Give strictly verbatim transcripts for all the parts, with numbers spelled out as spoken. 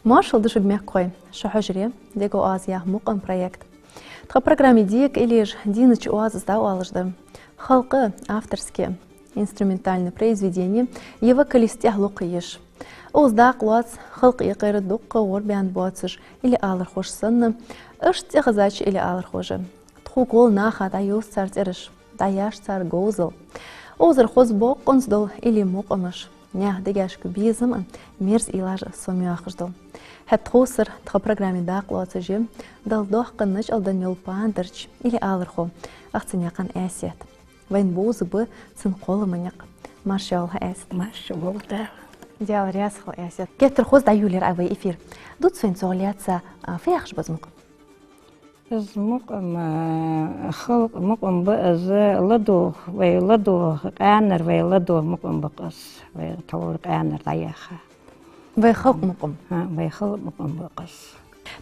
Маршал да шуга, мехкахой, шун хьужаре «Дега оаз» яха мукъам проект. Тха программе дика иллеш дийнача оазаца дӀаоалаш да халкъа авторски инструментальни произведени е вокалист тӀехьа локха еш. Укхаза дакъа лоац халкъа юкъера дукха гӀорбаьнна боацаш илли алархош санна, иштта цӀихезача илли алархоша. Тхога гӀолла наха дӀаювц цар цӀераш, дӀаяш цар говзал. Укхазара хоза боккъонца дола илли мукъамаш, наьха дегашка безам а, мерза уйлаш а сомаяхаш дола. ХӀаьта тховсара тха программе дакъа лоацаш я Далла доккха начӀал денна йола пандарча илли алархо Ахцамекъан Аьсет. Вайна бовзаргба цун кхоллама никъ. Марша воагӀалва, Аьсет. Марша воагӀалва. Даьла раьза хилва, Аьсет. Геттара хоза дӀайолаелар Ӏа вай эфир. Дувца вайна цох лаьца, а, фу яхаш ба из мукъам? Из мукъам, а, халкъа мукъам ба из, ладувгӀа, вай ладувгӀа, къаьнара вай ладувгӀа мукъам ба-кх из, вай тхьовра къаьнара дӀаяха. Вай халкъа мукъам. ХӀа, вай халкъа мукъам ба-кх из.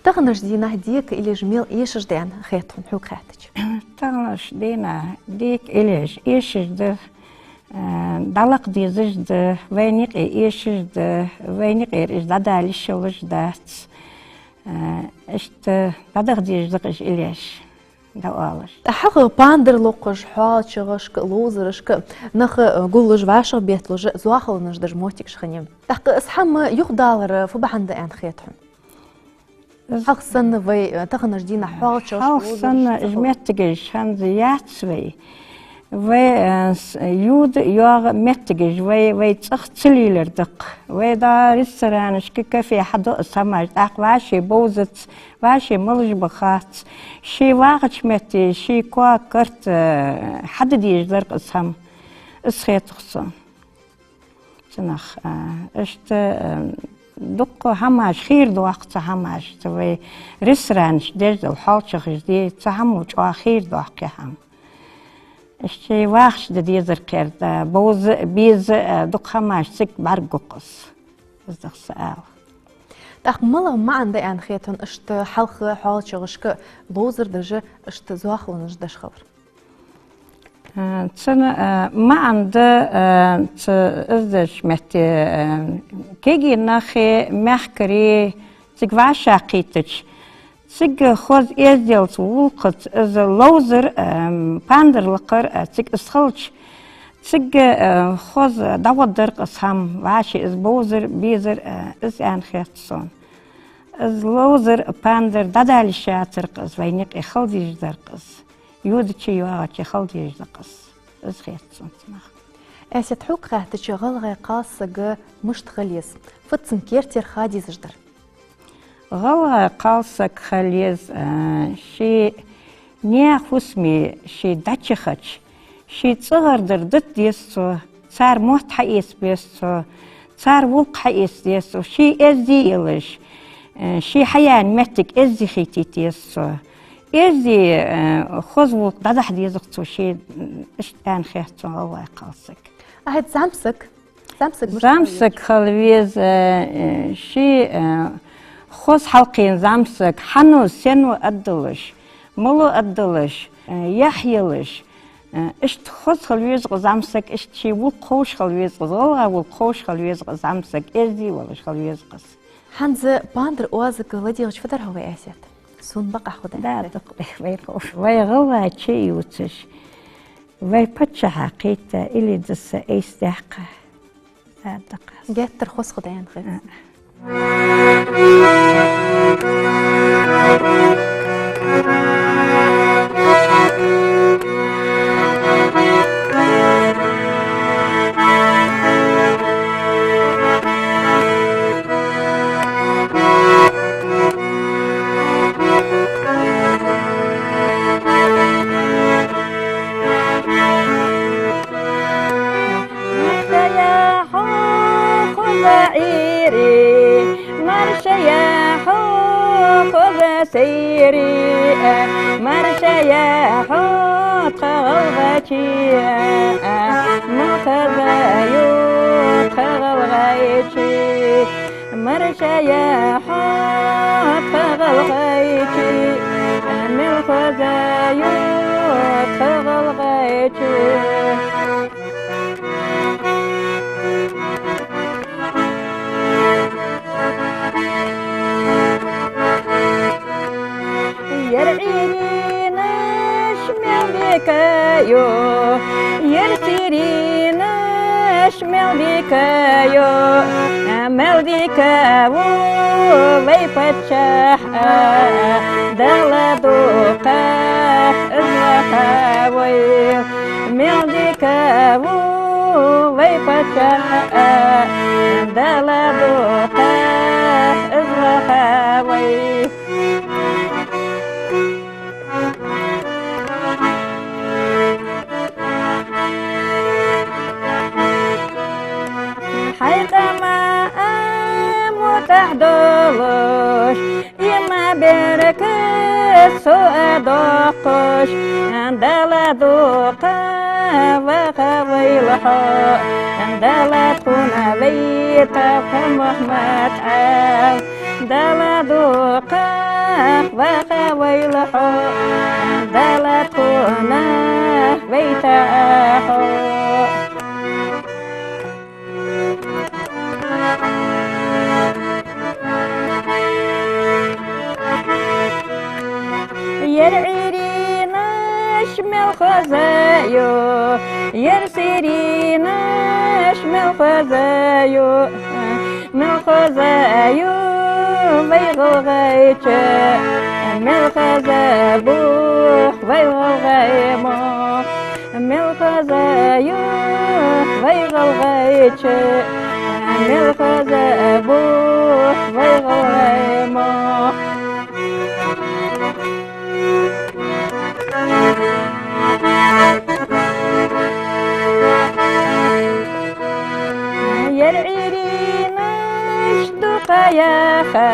Таханарча дийнахьа дика иллеш мел эшаш да аьнна хет хьона, хьога хаьттача? Таханарча дийнахьа дика иллеш эшаш да, а, дӀалакха дезаш да, вайна юкъе эшаш да, вайна юкъера уж дӀадала йиш йолаш дац. А, иштта дӀадаха дезаш да-кх уж иллеш. ДӀаоалаш. ХӀанз пандар локхаш, хьоалчагӀашка, ловзарашка нах, э, гуллуш, вӀашагӀбетталуш, зоахалонаш деш моттигаш хиннай. ТӀаккха из хӀама юхадалар фу бахьан да аьнна хет хьона? Хьалха санна вай, э, таханарча дийнахьа хьоалчагӀаш, хьалха санна ловзараш, уж моттигаш хӀанз яц вай. Вай, э, с-, йода а йоагӀа моттигаш вай, вай цӀагӀа ца лелар да-кх. Вай дӀа ресторанашка, кафе хьадоагӀа из хӀамаш, тӀаккха вӀаший бовзац, вӀаший малаш ба хац. Ший вагӀача метте ший коа-карт, э, хьаде дезаш дар-кх из хӀама. Из хет-кх сона. Цунах, э, иштта, э, дукха хӀамаш хийра доаккх цу хӀамашца, вай ресторанашка деш дола хьоалчагӀаш де, цу хӀамо чӀоагӀа хийра доаккх ер хӀама. Иштта ший вахаш де дезар-кх ер, да, бовза а, беза а, э, дукха хӀамаш цига бӀаргагу-кх из. Из да-кх са ала. ТӀаккха малагӀа маӀан да аьнна хет хьона иштта хьалха хьоалчагӀашка ловзар деш, иштта зоахалонаш деш хилар? Э, цун, э, маӀан да, э, цу из деча метте, э, кегий нахи, мехкарий цига вӀашагӀкхийтача, цига хоза эзделца, гӀулакхаца из ловзар, э, пандар лакхар, э, цига из хилча, цига, э, хоза дӀагӀоргдар-кх из хӀама, вӀаший из бовзар, безар, э, из аьнна хет сона. Из ловзар, пандар дӀадала йиш яцар-кх из, вайна юкъе хила дезаш дар-кх из. Йодача, йоагӀача хила дезаш да-кх из. Из хет сона цунах. Аьсет, хьога хаьттача, гӀалгӀай кхалсаг мишта хила еза? Фуд цун кертера ха дезаш дар? ГӀалгӀай кхалсаг хила еза, а, ший наьха фусаме ше дӀачухача, ший цӀагӀара дар дита деза цо, цар мотт хьаэца беза цо, цар гӀулакх хьаэца деза цо, ше эздий а йолаш, э, ше хьаяьнна моттиг эздий хетийта еза цо. Эздий, э, хоза гӀулакх дӀадахьа деза-кх цо ше, м, иштта аьнна хет сона гӀалгӀай кхалсаг. А хӀаьта зӀамсаг? ЗӀамсаг мишта хила еза? ЗӀамсаг хила веза, э, ше, э, хоза хьалкхийна зӀамсаг, хьано, сено аргдолаш, мало аргдолаш, э, яхь йолаш, э, иштта хоза хила веза-кх зӀамсаг, иштта ший гӀулакх ховш хила веза-кх, гӀалгӀай гӀулакх ховш хила веза-кх зӀамсаг, эздий волаш хила веза-кх из. ХӀанз пандар оазага ладийгӀача фу дергда хьо вай, Аьсет? Сона бакъахьа хургда. Да, дукха вай ховш. Вай гӀалгӀай чу ювцаш, вай паччахьа кхийтта, илли даса айса даьккха. Да, дукха. Геттара хоза хургда аьнна хет. А. Маршая хьо, хоза Ӏуйре, маршая хьо, хоза сайре, маршая хьо, тха ГӀалгӀайче, мел-хоза ю тха ГӀалгӀайче. Маршая хьо, тха ГӀалгӀайче, мел-хоза ю тха ГӀалгӀайче. Кайо, мел дика ва вай паччахь, Дала дукха из ваха вай. Мел дика ва вай паччахь, Дала дукха из ваха вай. Хьай къаман мутӀахь долаш, иман беркат со а доаккхаш, Дала дукха ваха вайла хьо, Дала тхона вайта Мухьмад-Ӏаьла. Дала дукха ваха вайла хьо, Дала тхона вайта хьо. Ер Ӏуйранаш мел хоза я, ер сиринаш мел хоза я, мел хоза я вай ГӀалгӀайче, мел хоза бух вай ГӀалгӀай мох. Мел хоза я вай ГӀалгӀайче, мел хоза бух вай ГӀалгӀай мох. Ер Ӏуйранаш дукха яха,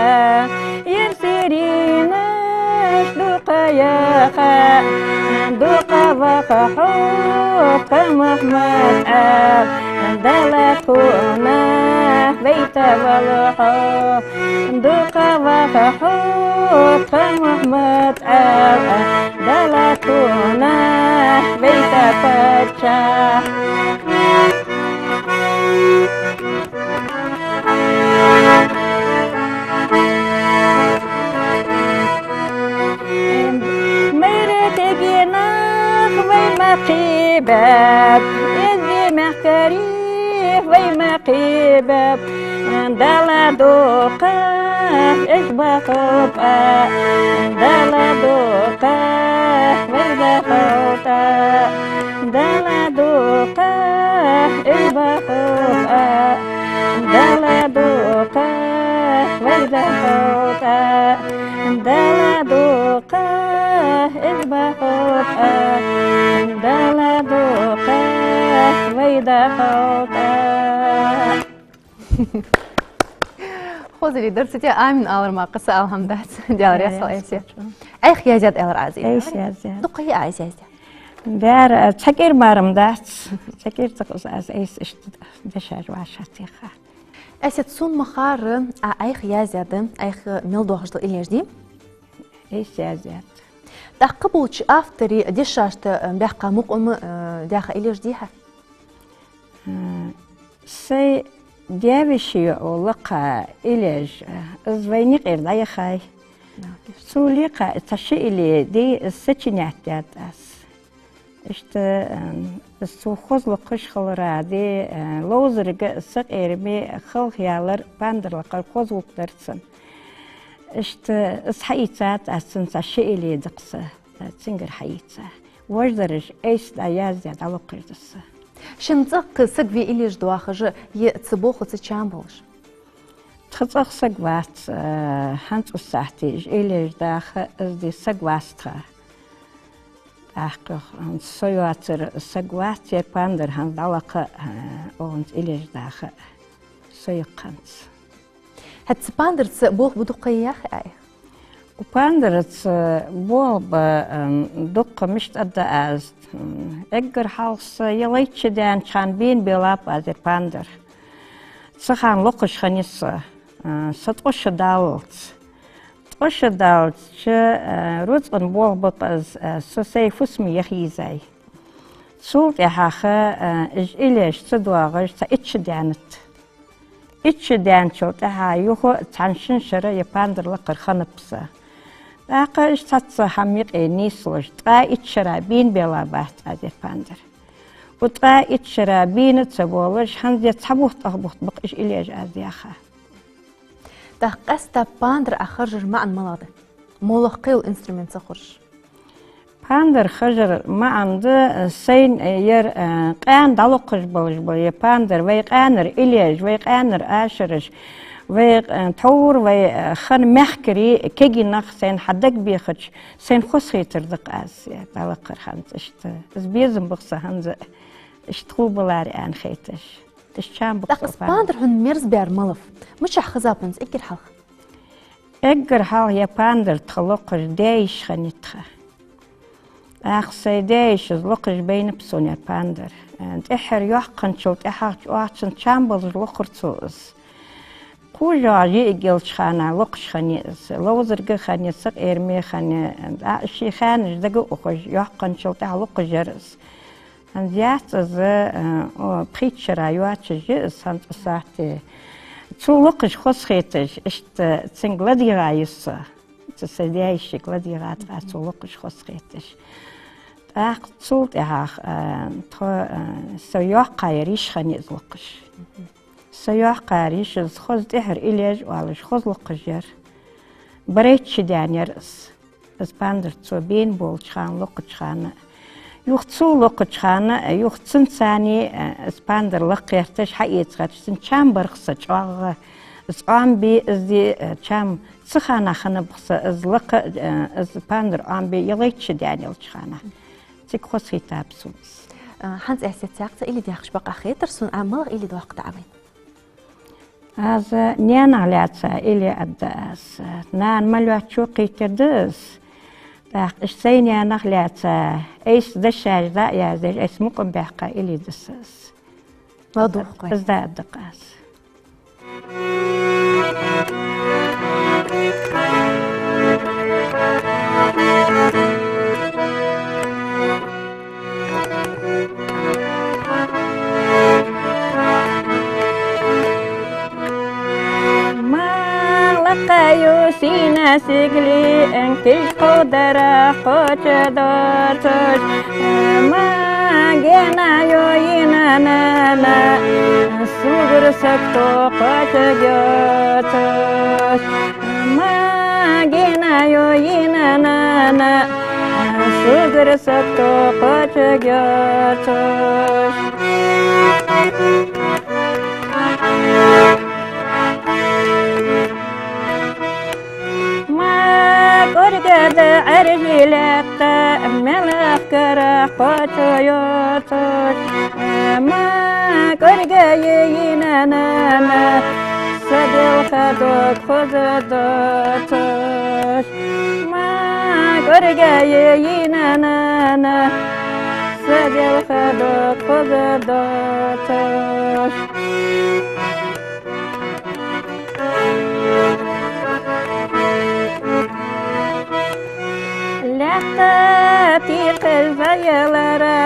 ер сиринаш дукха яха, дукха ваха хьо, тха Мухьмад-Ӏаьла, Дала тхона вайта валла хьо. Дукха ваха хьо, тха Мухьмад-Ӏаьла, Дала тхона вайта паччахь. Майра тегинах вай ма кхебаб, эзди мехкарий вай ма кхебаб. Дала дукха уж бахалба, Дала дукха вай дахалда. Дала дукха уж бахалба, Дала дукха вай дахалда. Дала дукха уж бахалба, Дала дукха вай дахалда. Хоза лидар ца те, амин алар ма кхы са алхьамдац. Дела раьза хилва, Айсет. Айхьа яздаьд аьлар аз. Айхьа яздаьд. Дукха я аз яздаьд. Бер, э, цхьа кӀира мара-м дац. Цхьа кӀира ца хоза аз айса иштта дешаш ваша теха. Айсет, сона ма харра, Ӏа айхьа яздаьд, айхьа мел доахаш дола иллеш дий? Айса яздаьд. ТӀаккха болча авторий дешашта баьккха мукъам, э, даьха иллеш дий хьа? Э, сай даь-веший йоӀо лакха иллеш, э, из вайна юкъера дӀаяхай. Цо лекха цхьа ши илли дий, из сочинять даьд аз. Иштта, э, из цо хоза локхаш хилара дий, э, ловзарга сакъераме халхаялар, пандар лакхар хоза гӀулакх дар цун. Иштта из хьаийцад аз цун цхьа ши илли дакъа са, э, цунгара хьаийца. Вож дараш айса дӀаяздаь дӀалокхаш да са. Шун цӀагӀа саг ве иллеш доахаш, е цу болхаца чам болаш? Тха цӀагӀа саг вац, э, хӀанз цу сахьте уж иллеш даха, из де саг вац тха. ТӀаккха хӀанз со йоацар саг вац, ер пандар хӀанз дӀалакха, э, оаха хӀанз иллеш даха со я-кх хӀанз. ХӀаьта цу пандарца болх ба дукха яхий Ӏа? Укх пандарца болх ба, м, дукха, мишта аргда аз, м, эггара хьалха са ялайча даьннача хана бена белаб аз ер пандар. Цу хана локхаш хиннай со, э, са ткъо шу даллалца. Ткъо шу даллалца, э, рузкъан болх ба-кх из, э, со сай фусаме яха йизай. Цул тӀехьагӀа, э, уж иллеш ца доагӀаш цхьа итт шу даьннад. Итт шу даьнначул тӀехьагӀа юха цхьан-шин шера ер пандар лакхар хиннаб са. ТӀаккха уж цхьацца хӀама юкъе нийслуш, ткъаь итт шера бена белабац аз ер пандар. Укх ткъаь итт шера бийна ца болаш, хӀанз а цхьа бутт, ах бутт ба-кх уж илеш аз яьха. ТӀаккха къаьстта пандар Ӏа харжар маӀан малагӀа да? МалагӀа кхы йола инструмент ца хургйолаш? Пандар харжар маӀан да, сайна ер, э, къаьна дӀалокхаш болаш ба ер пандар, вай къаьнара илеш, вай къаьнара ашараш, вай, э, тхьовра вай, э, хинна мехкарий, кагий нах сайна хьадагабехача, сайна хозахетар да-кх аз ер дӀалакхар хӀанз иштта. Из безам ба-кх са хӀанз а иштта хул баларе аьнна хеташ. Иштта чам ба-кх. ТӀаккха из пандар хьона мерза баьр малав? Мичахьа хезав хьона из эггара хьалха? Эггара хьалха ер пандар тха локхаш даь-йиша хиннай тха. ТӀаккха сай даь-йиша из локхаш байнаб сона ер пандар. Э, тӀеххьара йоккха хинначул тӀехьагӀа чӀоагӀа чам болаш локхар цо из. Кхо жагӀа йиӀиг йолча хана локхаш хиннай из. Ловзарга хиннай, сакъераме хиннай. ТӀаккха ший ханаш дага а ухаш, йоккха хинначул тӀехьагӀа локхаш яр из. ХӀанз яц из, э, о, пхийтта шера йоацаш я из хӀанз цу сахьате. Цо локхаш хозахеташ, иштта цунга ладийгӀа я со. Цу сай даь-йишийга ладийгӀа тха цо локхаш хозахеташ. ТӀаккха цул тӀехьагӀа, э, тхо, э, са йоккхаяра йиша хиннай из локхаш. Са йоккхаяра йиша из хоза тӀеххьара илеш оалаш, хоза локхаш яр. Барайтта ши даьна яр из. Из пандар цо бийна болча хана, локхача хана. Юха цо локхача хана, юха цунца цхьана, э, из пандар лакха гӀерташ хьаэца гӀерташ, цун чам бар-кх са чӀоагӀа. Из Ӏомабе, из, э, чам цу хана хиннаб-кх са, из лакха, э, из пандар Ӏомабе ялхайтта ши даьна йолча хана. Цига хозахийтаб сона из. Э, хӀанз аз цхьаькха цхьа илли дехаш бакъахьа хетар сона, Ӏа малагӀа илли доаккхаргда Ӏа вайна? Аз наьнах лаьца илли аргда аз. Нана мел йоацачо кхийтар да из. ТӀаккха иштта сай наьнах лаьца, айса дешаш дӀа а яздеш, айса мукъам баьккха илли да са из. ЛадувгӀа-кх вай. Из дӀааргда-кх аз. Ма лакхаю сийна сигали, кийчхьо дара кхоачадоацаш. Ма генаю йина нана, сугара сагото кхоачагӀйоацаш. Ма генаю йина нана, сугара сагото кхоачагӀйоацаш. Ма кӀорга да Ӏаьржа лаьтта, мел лакхара кхоачо йоацаш. Ма кӀорга йина нана, са делха дог хоза доацаш. Ма кӀорга йина нана, са делха дог хоза доацаш. Лаьтта тӀехьа зӀаялара,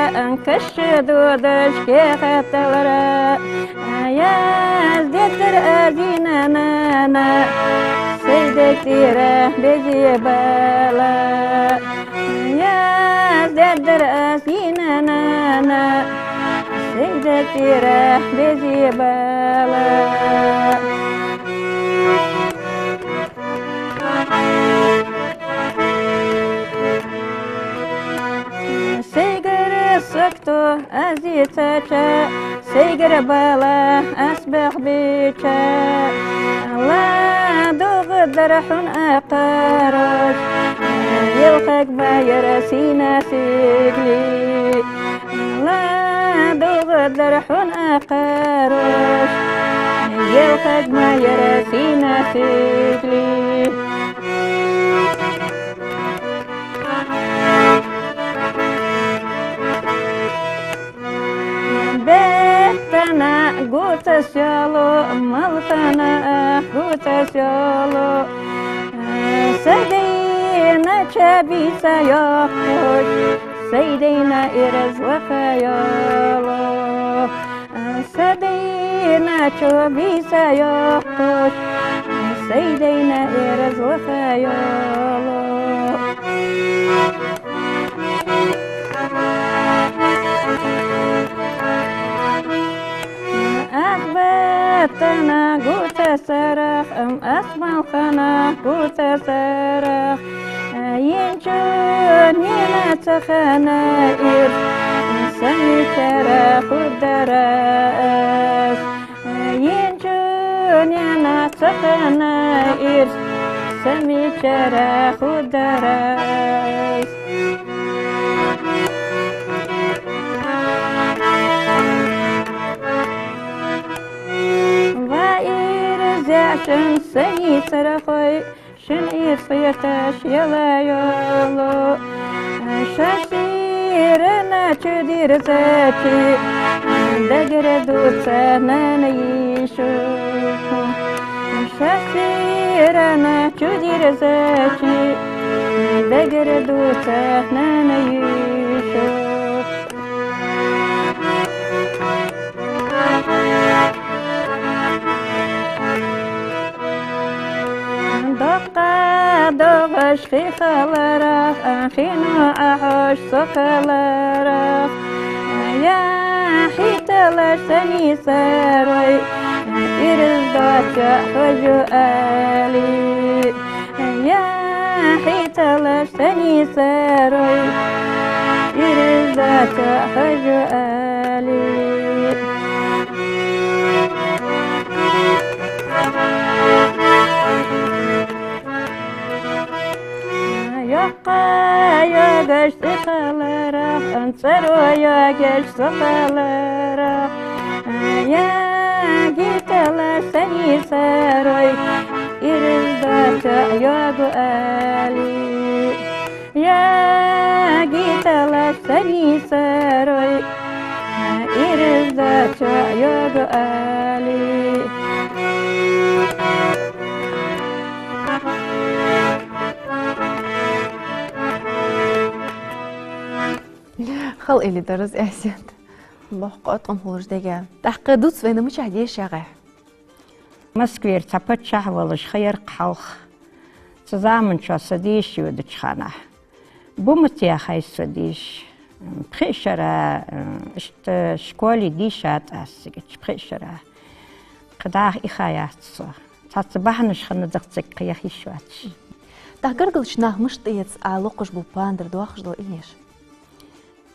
каша додаш кехаталара, яздергдар аз йина нана, сай дег тӀера безе бала. Яздергдар аз йина нана, сай дег тӀера безе бала. Сайгара сагото аз ийцача, сайгара бала аз бӀехбийча, ладувгӀаргдар хьона акхарош, ялхаг ма яр сийна сигали. ЛадувгӀаргдар хьона акхарош, ялхаг ма яр сийна сигали. Беттана гуцас йолу, малхана гуцас йолу, са дайна чу бийца йоккхуш, сай дайна ираз лакха йолу. Са дайна чу бийца йоккхуш, сай дайна ираз лакха йолу. Баттана гуцасарах, ам, ас малхана гуцасарах. Енчу нена цахана ирс, самичара хударас. Енчу нена цахана ирс, самичара хударас. Ва ирзаьшан санийсарахой, шин ирс хеташ яла йолу. Ша сирана чудирзачи, дагара дуца нана йишу. Ша сирана чудирзачи, дагара дуца нана йишу. Доккха догӀаш хи халарах, хино ахьош со халарах. Я хьиталаш санийсарой, ирз доцу хьожу али. Я хьиталаш санийсарой, ирз доцу хьожу али. Йоккха йогаш цӀи халарах, цӀаро йогаш со халарах. Я гитала санийсарой, ирз доцу йогу али. Я гитала санийсарой, ирз доцу йогу али. Хала илли дар из, Аьсет. Боккха къоткъам хулаш дега. ТӀаккха дувц вайна мичахь дешагӀа? Москвера цхьа паччахь волаш ха яр-кх хьалха. Цу заманчохь со деша йодачу ханахь. Буматехь ю со деша. Пхи шера, иштта школе дийшад ас цигача, пхи шера. Кхы дӀахо ихаяц со. Цхьацца бахьанаш хиннадаккха цига кхайкха йиш йоацаш. ТӀаккха гаргарча наха мишта эца Ӏа локхуш бола пандар дохаш дола, Илеш?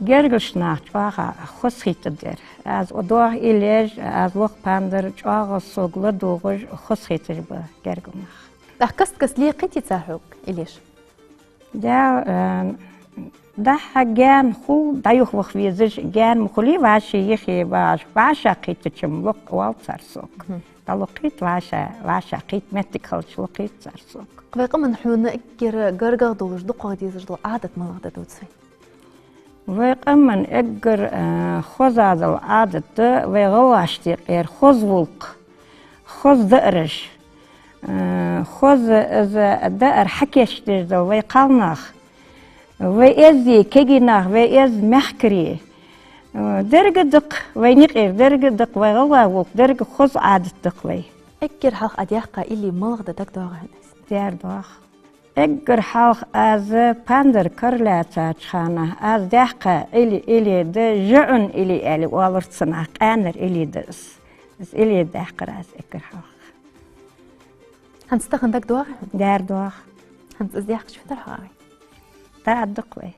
Гаргарча наха чӀоагӀа хозахетаргдар. Аз доха Илеш, аз локху пандар чӀоагӀа сога ладугӀуш, хозахеташ ба гаргара нах. ТӀаккха каст-каста лекхийтий цар хьога, Илеш? Да, э, дахьа гаьна хул, дӀаюхаваха везаш, гаьна ма хулий вӀаший юхе бахаш, вӀашагӀкхетача-м локх вал цар сога. Мгм. ДӀалокхийта вӀаша-, вӀашагӀкхета моттиг хилча локхийта цар сога. Вай къаман хьуна эггара гаргагӀа долаш, дукхагӀа дезаш дола Ӏадат малагӀа да дувц вай? Вай къаман эггара, э, хоза дола Ӏадат да вай гӀалгӀашта юкъера хоза гӀулакх, хоза даараш, э, хоза из даар хьакийчдеш дола вай кхалнах, вай эздий кегий нах, вай эздий мехкарий. Э, деррига а да-кх вайна юкъера, деррига а да-кх вай гӀалгӀай гӀулакх, деррига а хоза Ӏадат да-кх вай. Эггара хьалха Ӏа даьккха илли малагӀа да дагадоагӀий хьуна? Дера доагӀа. Эггара хьалха аз пандар кара лаьцача хана аз даьккха илли, илли да, жуьгӀун илли аьле оалар цунах, къаьнара илли да из. Из илли даьккхар аз эггара хьалха. ХӀанз тахан дагадоагӀий хьуна? Дера доагӀа. ХӀанз из даьккхача фу дар хьогӀ вай? ТӀаккха дукха вай.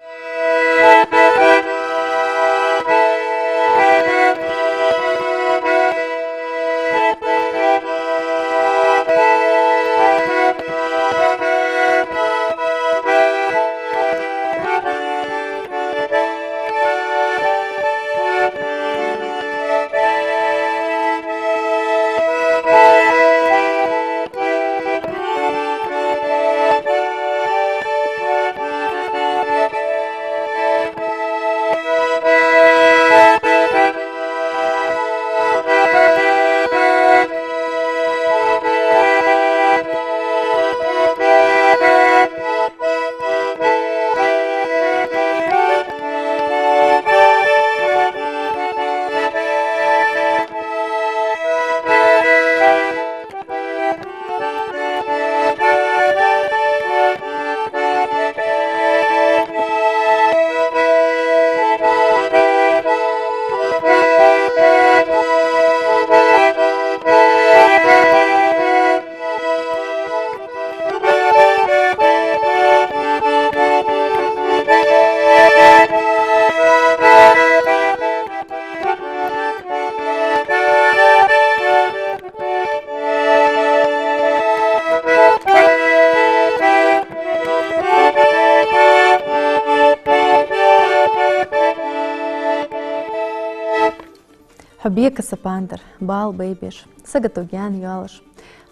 Бека са пандар, бала байбеш, сагото гаьна йоалаш,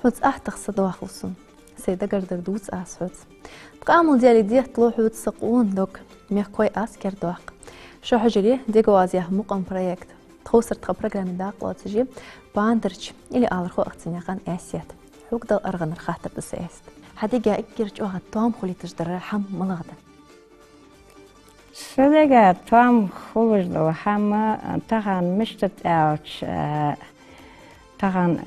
хьоца аттагӀа са доахалва сона. Сай дагардар дувц аз хьоца. Ткъамал дели детталу хьоца са къона дог, мехкахой аз кердадоаккх. Шо хьожаре «Дега оаз» яха мукъам проект. Тховсара тха программе дакъа лоацаш я пандарча илли алархо Ахцанаькъан Аьсет. Хьога дала аргӀанара хаттар да са, Аьсет. Хьа дега эггара чӀоагӀа тоам хулийташ дар хӀама малагӀа да? Са дега тоам хулаш дола хӀама тахан мишта да аьлча, тахан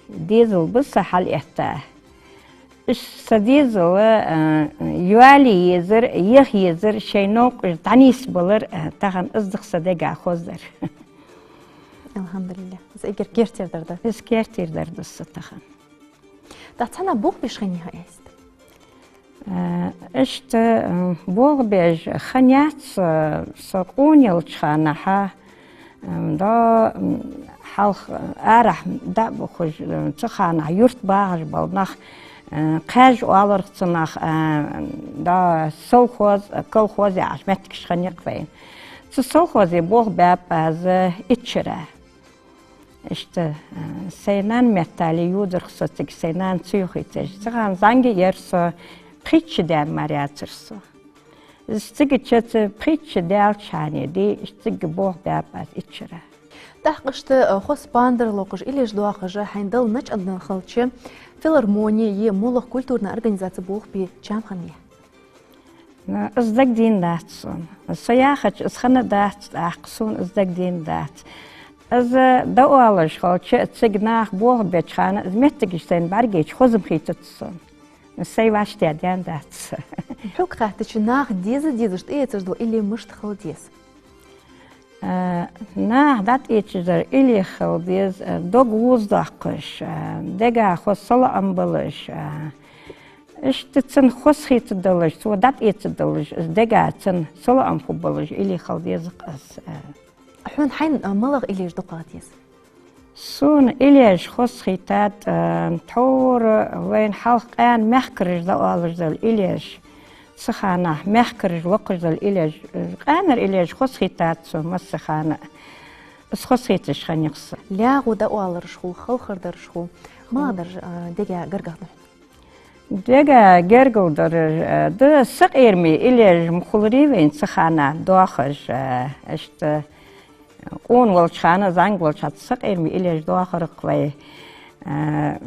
дезал ба са хьалъэтта. Уж са дезал йоалае езар, яха езар, шоай новкъаш дӀанийсбалар, тахан из да са дега хоздар. АлхьамдулиллахӀ. Из эггара керттера дар да? Из керттера дар да са тахан. ТӀаккха цхьаннахьа болх беш хиннай хьо, Аьсет? Э, иштта, э, болх беш хиннаяц, э, со къона йолча хана, э, да, м, хьалха, э, арахьа дӀа а бахаш, э, цу хана юрта багӀаш бола нах, э, кхаьжа оалар цунах, э, да, совхоз, колхоз яхаш моттигаш хиннай-кх вайна. Цу совхозе болх баьб аз итт шера. Иштта, э, сай нана меттел йодаяр-кх со цига, сай нана ца юхийташ. Цу хана зӀамига яр со, пхийтта шу даьнна мара яцар со. Из цига чу ца, пхийтта шу даьлча хьане, ди, иштта цига болх баьб аз итт шера. ТӀаккха иштта, э, хоза пандар локхаш, иллеш доахаш, хьайна Дала начӀ аьнна хилча, филармони е моллагӀа культурни организаце болх бе чам хиннай? Ну, из дагадена дац сона. Со яхача, из хинна дац, тӀаккха сона из дагадена дац. Из дӀаоалаш хилча, цига наха болх беча хана, из моттигаш сайна бӀарга йича, хоза-м хийтац сона. Ну, сай вӀаштӀехьадаьнна дац. Хьога хаьттача, наха деза-дезаш тӀаэцаш дола илли мишта хила деза? Э, наха дӀатӀаэцаш дар илли хила деза, э, дог вузадоаккхаш, э, дега хоза салоӀам болаш, э, иштта цунна хозахетаргдолаш, цо дӀатӀаэцаргдолаш, дега цунна салоӀам хургболаш илли хила деза-кх из, э. Хьона хьайна, э, малагӀа иллеш дукхагӀа деза? Сона иллеш хозахетад, э, тхьовра вайна хьалха къаьна мехкараш дӀаоалаш дола иллеш. Цу хана мехкараш локхаш дола иллеш, э, къаьнара иллеш хозахетад сона массахана. Из хозахеташ хиннай-кх са. ЛаьгӀа дӀаоалараш хул, халхардараш хул. МалагӀдараш, э, дега гаргагӀа да хьона? Дега гаргара дар, э, да сакъераме иллеш ма хуларий вайна цу хана доахаш, э, иштта, къона волча хана, зӀамига волча хана сакъераме иллеш доахар-кх вай. Э,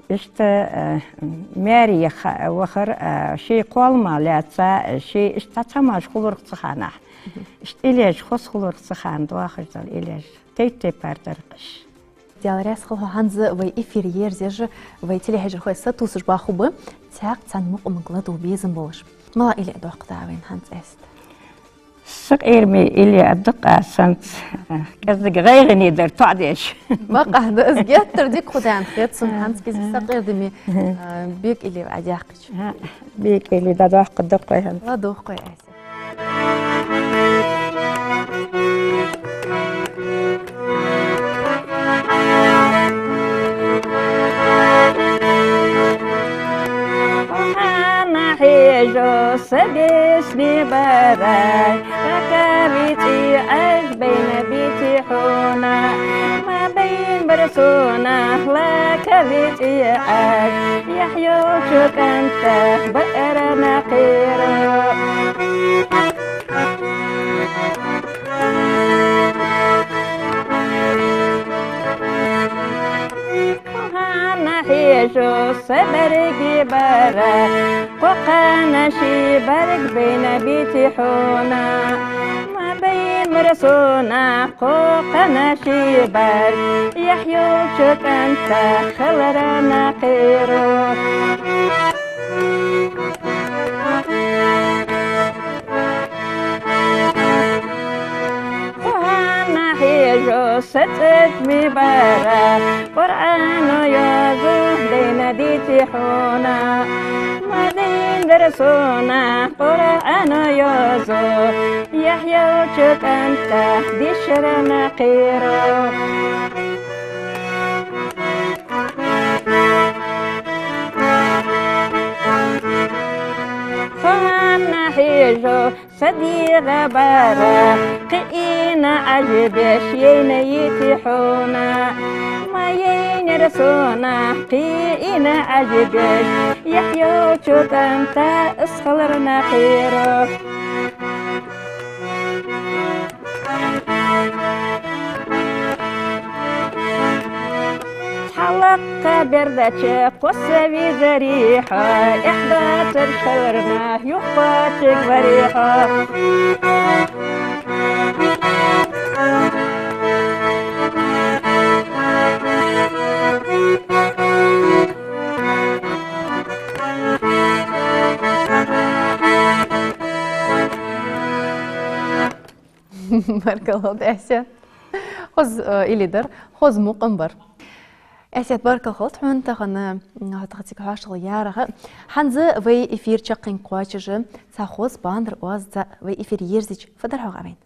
иштта, э, маьре яха вахар, э, ший кхоллама лаьца, ший иштта цхьа-цхьа маж хулар-кх цу хана. Иштта иллеш хоза хулар-кх цу хана доахаш дола иллеш. Тайп-тайпара дар-кх уж. Даьла раьза хилва хьо, хӀанз вай эфир ерзаеш, вай телехьежархой сатувсаш баху ба, цхьаькха цхьан мукъамага ладувгӀа безам болаш. МалагӀа илли доаккхаргда вайна хӀанз, Аьсет? Сакъераме илли а да-кх аз хӀанз, кӀезига гӀайгӀане дар тоӀадеш. Бакъахьа да, из геттара дика хургда аьнна хет сона, хӀанз кӀезига сакъердаме, э, бекъа илли Ӏодоаккхача. ХӀаъ, бекъа илли дӀадоаккхаргда-кх вай хӀанз. ЛадувгӀа-кх, Аьсет. Хьо хьанна хьежа са дешне бараш, лакхе вицӀи Ӏаш байна бийти хьона. Ма байна бар сона лакхе вицӀи Ӏаш, яхь йолча кӀантах баарана кхеро. Хьо хьанна хьежа са беррига бараш, кхо кхаьнаши берг байна бийти хьона. Ма байна бар сона кхо кхаьнаши берг, яхь йолча кӀантах хиларана кхеро. Хьо хьанна хьежа са цӀатме бараш, Къуръано йоазув байна бийти хьона. Ма байна бар сона Къуръано йоазув, яхь йолча кӀантах дешарана кхеро. Хьо хьанна хьежа Кхы дегӀа бара кхиийна Ӏажабеш яйна йити хьона. Ма яйнар сона кхиийна Ӏажабеш, яхь йолча кӀанта из хилар нах кхеро. Цхьалакха бердача кхосса визари хьо, эхь доацараш хилар нах юхкъоачаргвари хьо. Баркал хилда, Эсет. Хоза, э, илли дар, хоза мукъам бар. Эсет, баркал хилда хьона тахан, м, хьо тахан цига хьоашалгӀа ярах. ХӀанз вай эфир чаккхенга кхоачаш, цхьа хоза бандар оаз за вай эфир ерзийча, фу дар хьогӀ вайна?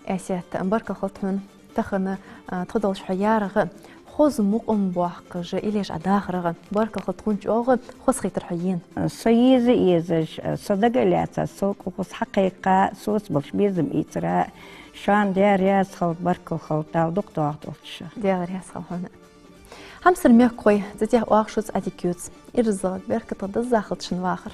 Эсет, баркал хилда хьона тахан, а, тхо долча хьо ярах, хоза мукъам боаккхаш, илеш Ӏа дахарах. Баркал хилда хьона чӀоагӀа, хоза хийтар хьо ена. Со еза езаш, со дага лаьца, со кӀалхарча хьакхайкха, соца болча безам ийцара, шоана Даьла раьза хилва, баркал хилда, Дала дукха доагӀа долда шо. Даьла раьза хилва хьона. Хьамсара мехкахой, цу тӀа оаха шуца Ӏадика ювц. Ираз, беркате, деза хилда шун вахар.